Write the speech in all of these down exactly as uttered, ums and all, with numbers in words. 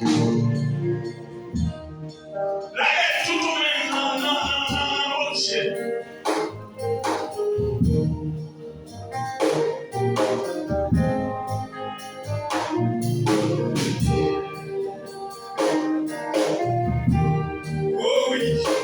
Lage tout ou menm nan, nan, nan, nan, nan Bondye. Oh wi.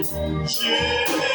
Èske w prè?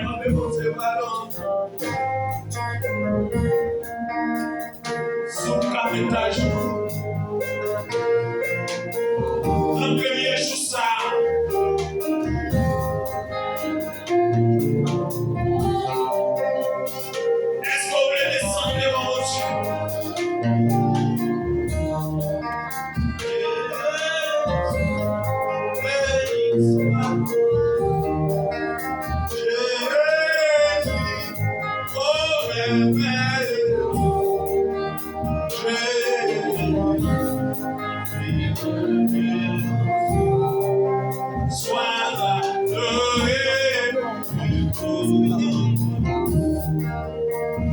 Mande Bondye padon. Sou kat etaj nou. Nan premye jou sa a, èske w vle desann devan Bondye?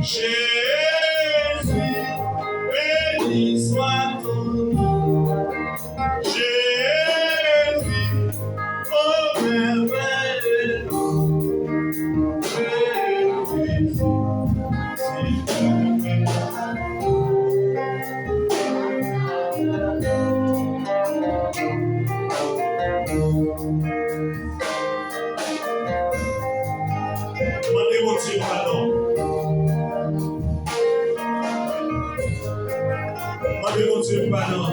Jésus, béni soit ton nom. Jésus, oh merveilleux nom. Jésus, si merveilleux. Mande Bondye padon. Mande Bondye padon.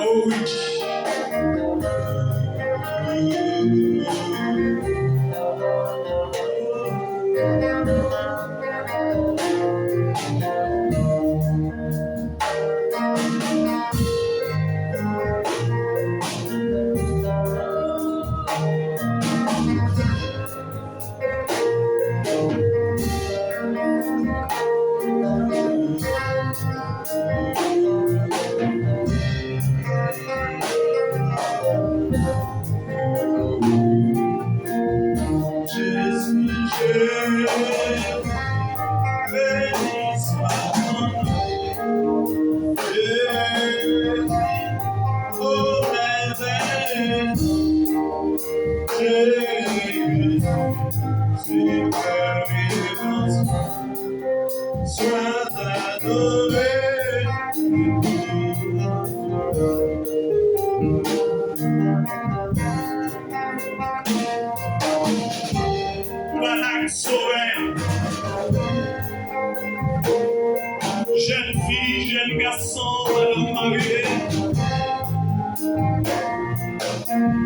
Oh wi. Sois adoré. Jèn gason, madanm marye.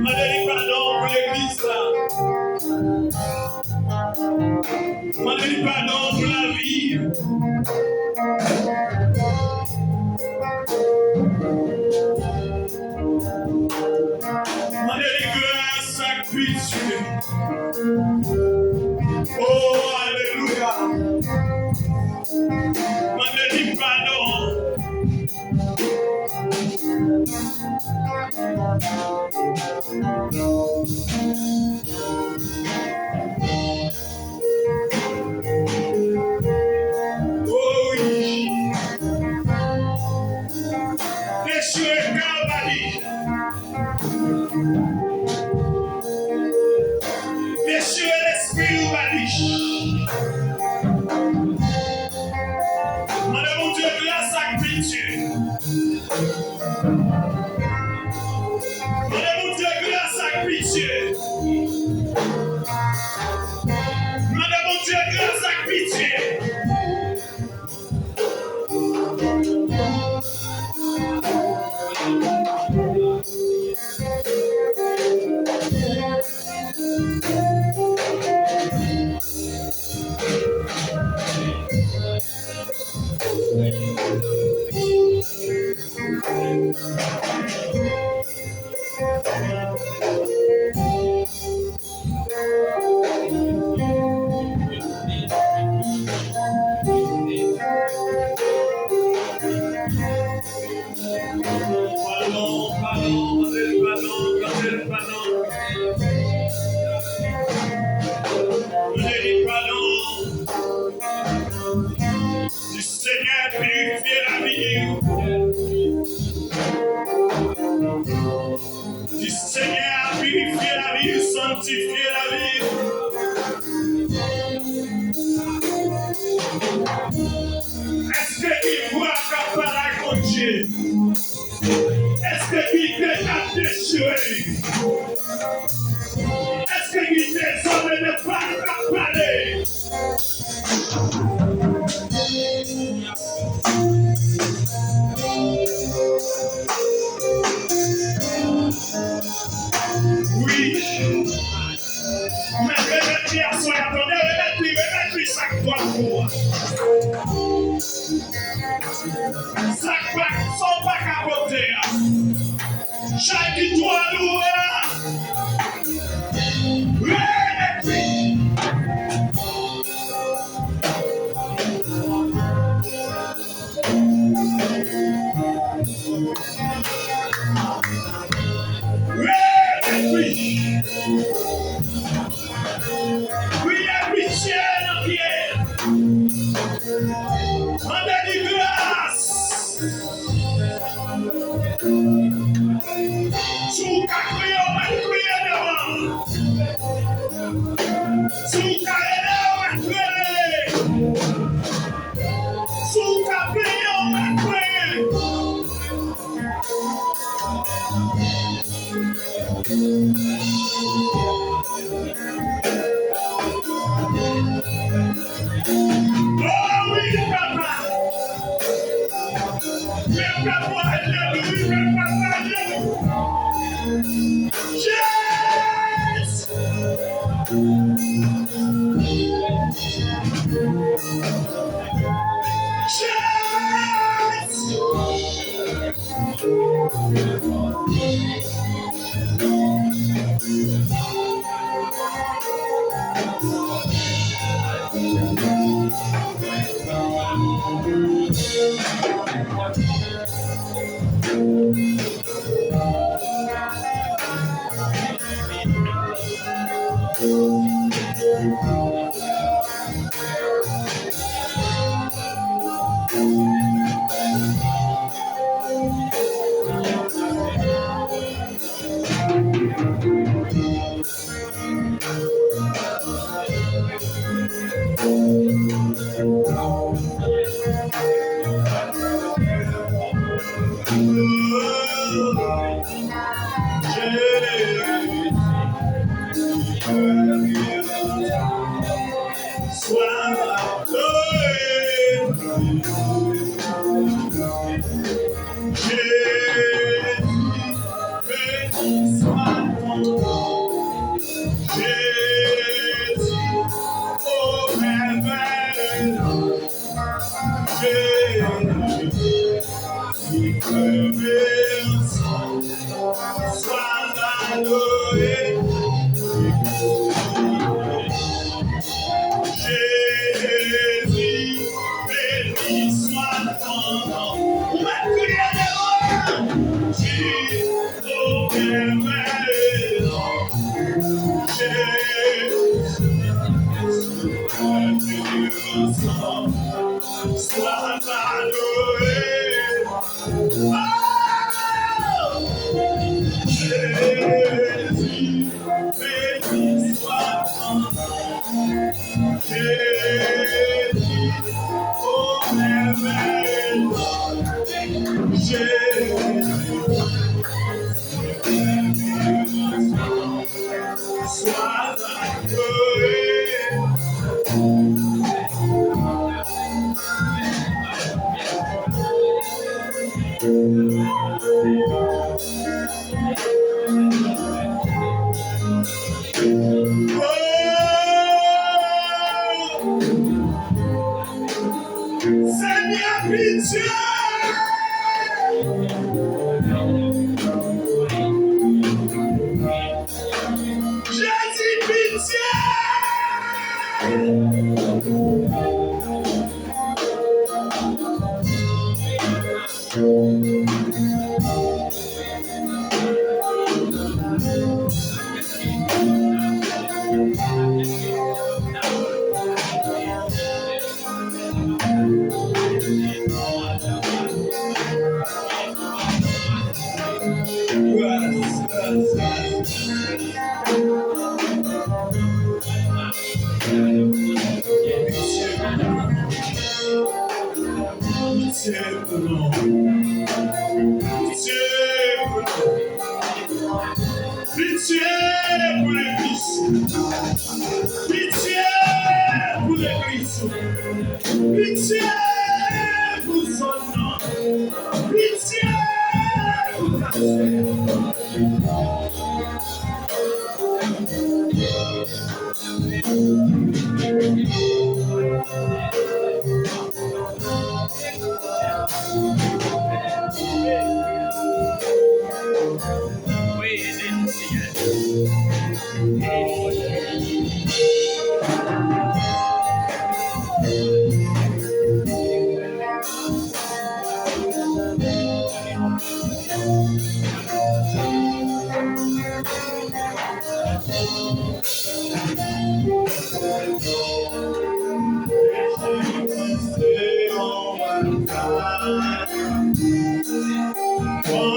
Mande li padon pou legliz la. Mande li padon pou lavi. Mande li gras ak pitye. Oh, alelouya. Mande li padon. Oh wi. Dechire kè w ba li. Dechire lespri w ba li. Mande Bondye gras ak pitye. Mande Bondye gras ak pitye. Mande Bondye gras ak pitye. Padon, padon, padon, padon, padon. Mande li padon. Di Senyè pirifye lavi w. Di Senyè a pirifye lavi w, sanktifye lavi w. Èske gen vwa k ap pale ak Bondye? Èske gen tè k ap dechire? Èske gen dezòd e de pa k ap pale? Wi. Mèt remèt li aswè a, tande, remèt li, remèt li sa k dwat pou a. Sa k pa, sa w pa ka pote a. Chay ki twò lou a. Remèt li. Remèt li. Priye pitye nan pye. Mande li gras. Si w ka kriye, w mèt kriye devan. Si w ka rele, w mèt rele. Si w ka plenyen, w mèt plenyen. Oh wi, papa. Men papa, alelouya, men papa, alelouya. Yes! Yes! Swa adoré. Jésus, béni soit ton nom. Ou mèt kriye devan. Jésus, oh, merveilleux. Jésus, soit adoré. Oh! Jésus, béni soit ton nom. Jésus, oh, merveilleux. Jésus, soit adoré. Senyè, pitye! Jezi, pitye! Pitye pou nou. Pitye pou nou. Pitye pou legliz. Pitye pou legliz. Pitye pou zòn nan. Pitye pou katye.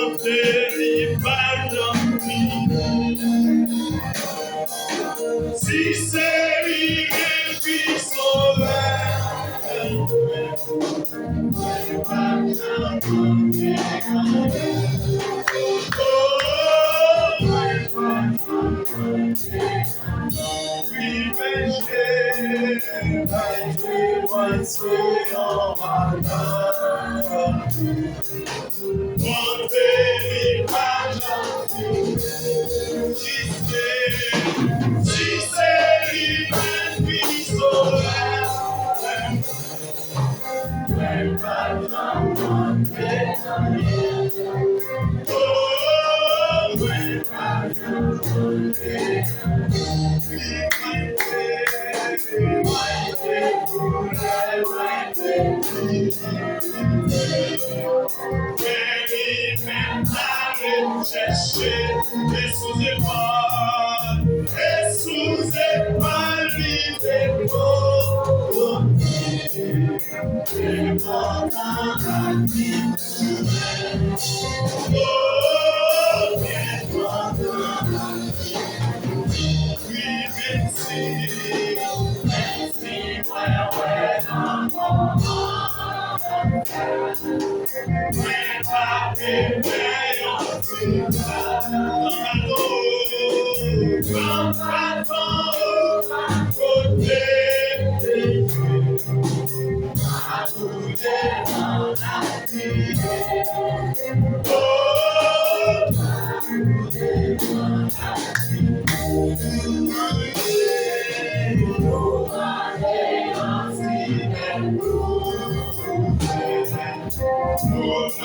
Monte li pa janm fini. Si se li menm ki sovè. Chèche, e sou zepòl, e sou zepòl li te poze. Enpòtan ak li. Oh, enpòtan ak li. Wi, menm si, menm si mwen wè nan moman. Mwen pa te wè yon ti gras nan bato, nan bato, pa kote te ye. Pa kote nan lavi. Oh, pa kote nan lavi. Nou mande yon ti lè pou nou.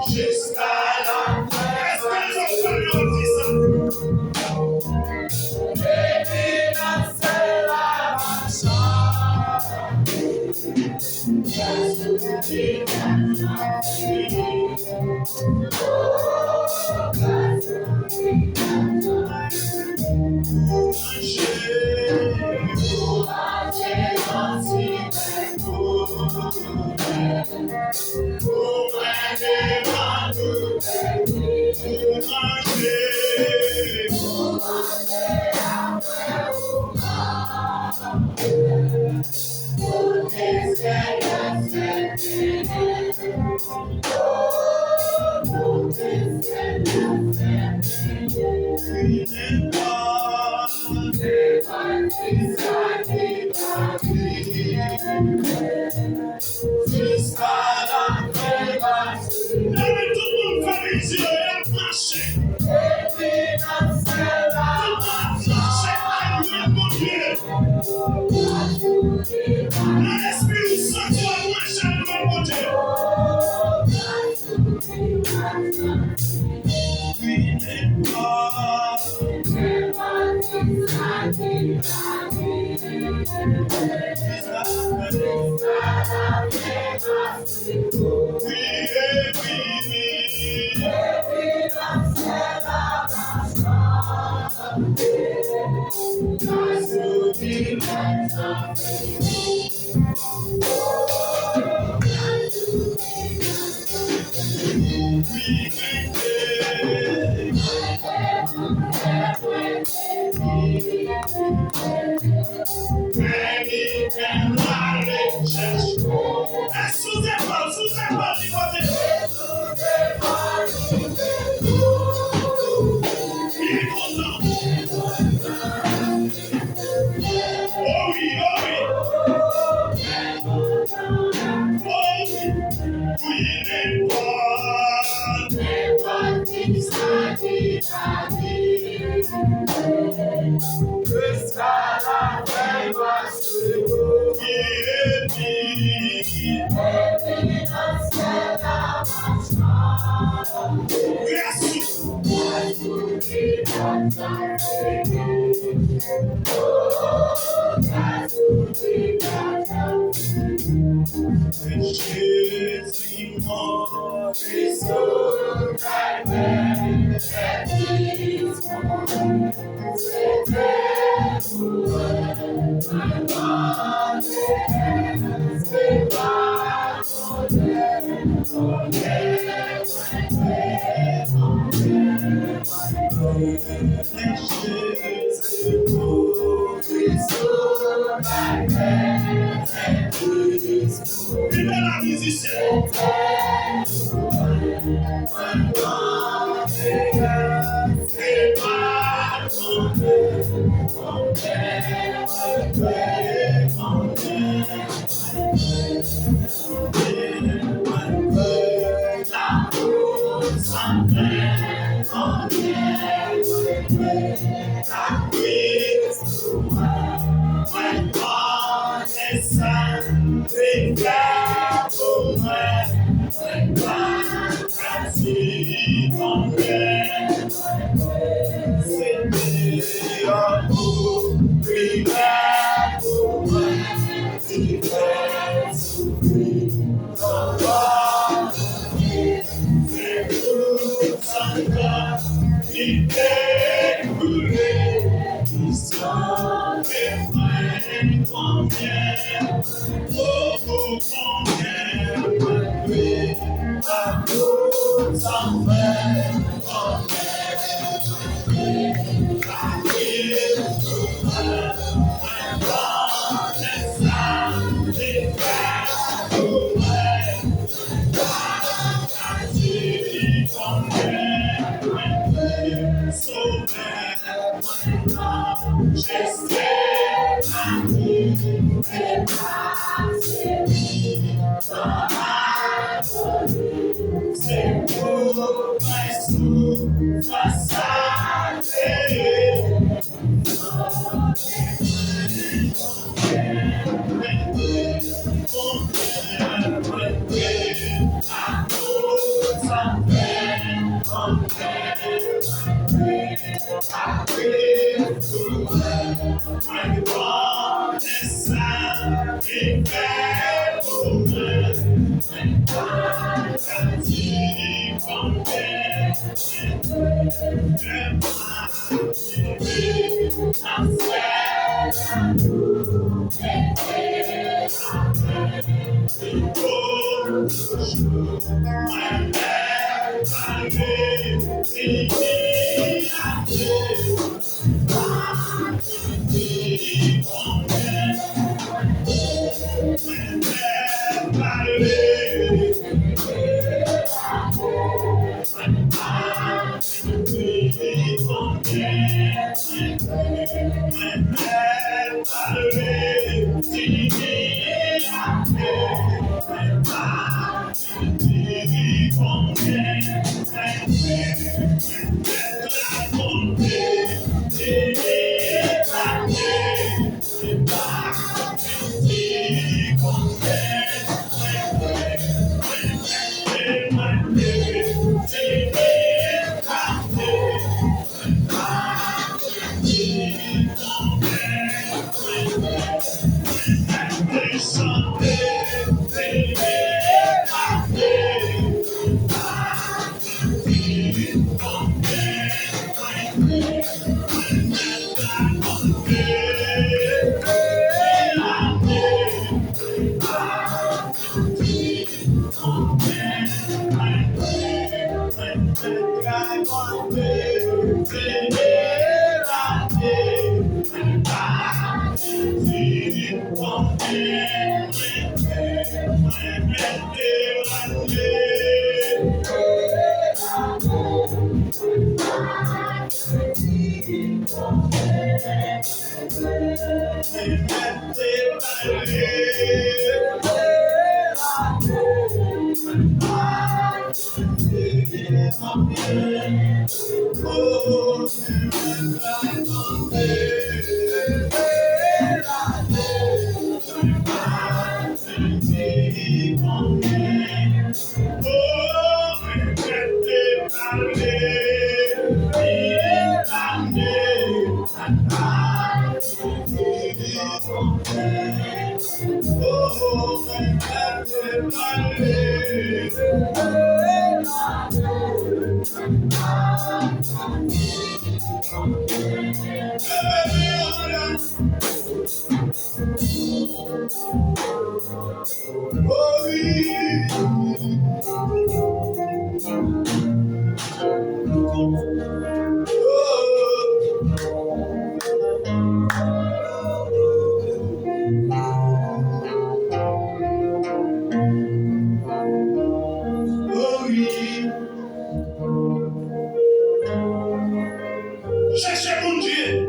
Jiska la fin. Èske yo pè yo di sa? Epi nan sèl la machè. Jiska lafen. Leve tout moun fè mezi yo, y ap mache. Tout moun ap mache al lwen Bondye. Nan lespri ou santi w ap mache al lwen Bondye. Sou zepòl, sou zepòl li pote. Li kontan. Oh wi, oh wi. Oh wi. Wi, nenpòt, nenpòt ki sa ki pa di. Jiska lafen. Jezi mò sou Kalvè. Libere mizisyen. Chèche Bondye.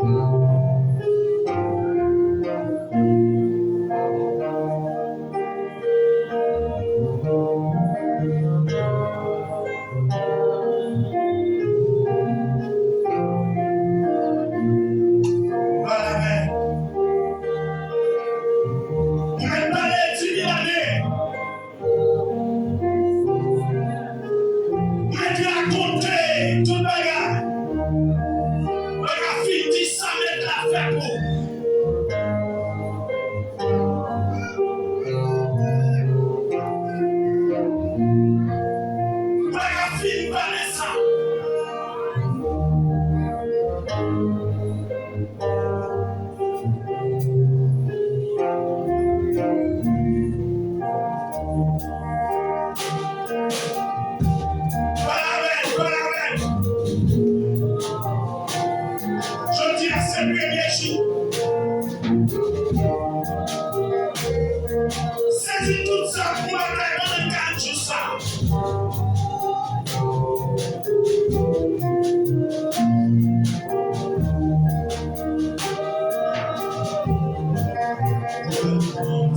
Sezi tout sa pou batay pandan kat jou sa.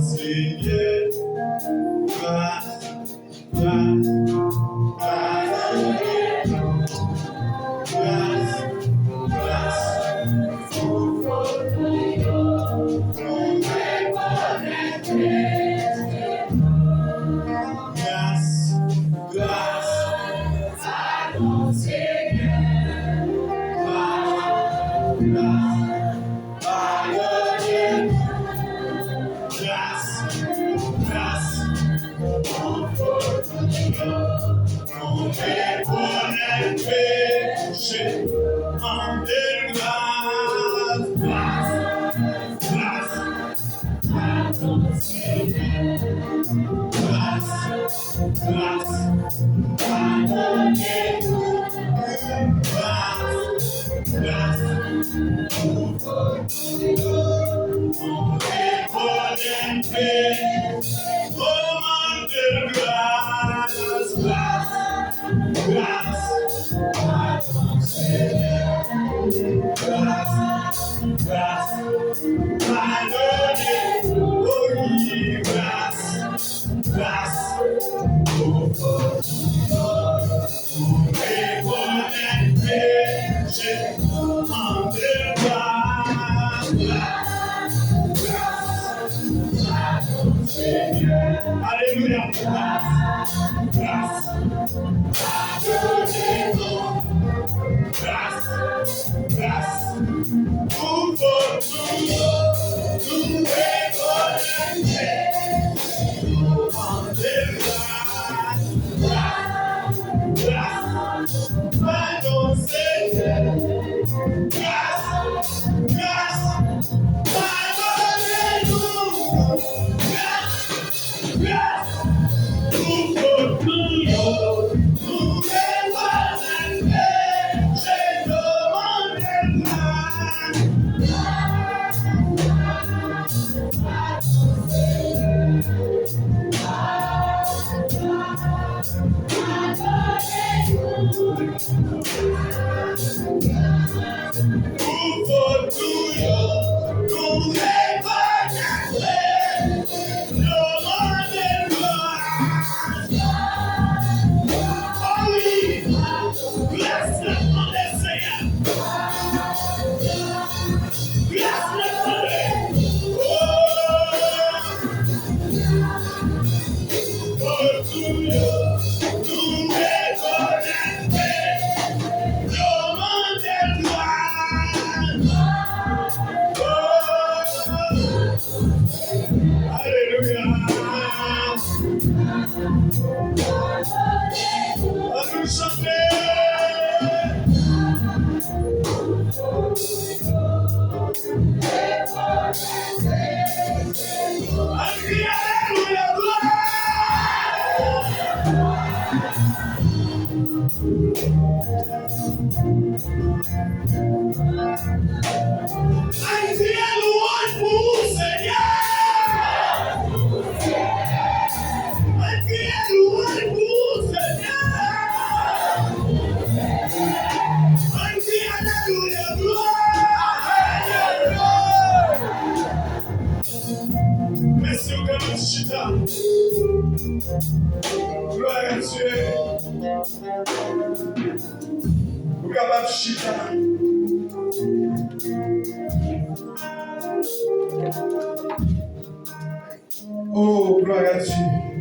Senyè, gras, gras, gras, gras, gras. Gras, gras, padon, Senyè. Gras, gras, padone nou. Gras, gras, nou rekonèt peche, mande gras, gras, gras, padon, Senyè. Gras, gras, padone nou. Gras, gras, nou rekonèt peche, mande gras, gras, gras, padon, Senyè. Gras, gras, padone, o wi, gras, gras, o, o, o. Rekonèt peche, mande gras, gras, gras, Senyè. Alelouya. Gras, gras, padone nou. Gras, gras, pou fòt nou yo, nou rekonèt, nou mande gras. Gras, gras, padon, Senyè. Gras, gras, padone nou. Gras, gras, pou fòt nou yo, nou rekonèt peche, nou mande gras. Pou fòt nou yo, nou rekonèt, nou mande gras. O wi, gras n ap mande, Senyè. Gras n ap mande. O, pou nou yo, nou rekonèt, nou mande gras. O, alelouya. Ann nou chante. Ann kriye alelouya, glwa! Ann kriye lwanj pou ou, Senyè! Ann kriye lwanj pou ou, Senyè! Ann kriye alelouya, glwa! Mèsi, ou kapab chita. Gloire à Dieu. Ou kapab chita. Oh, gloire à Dieu.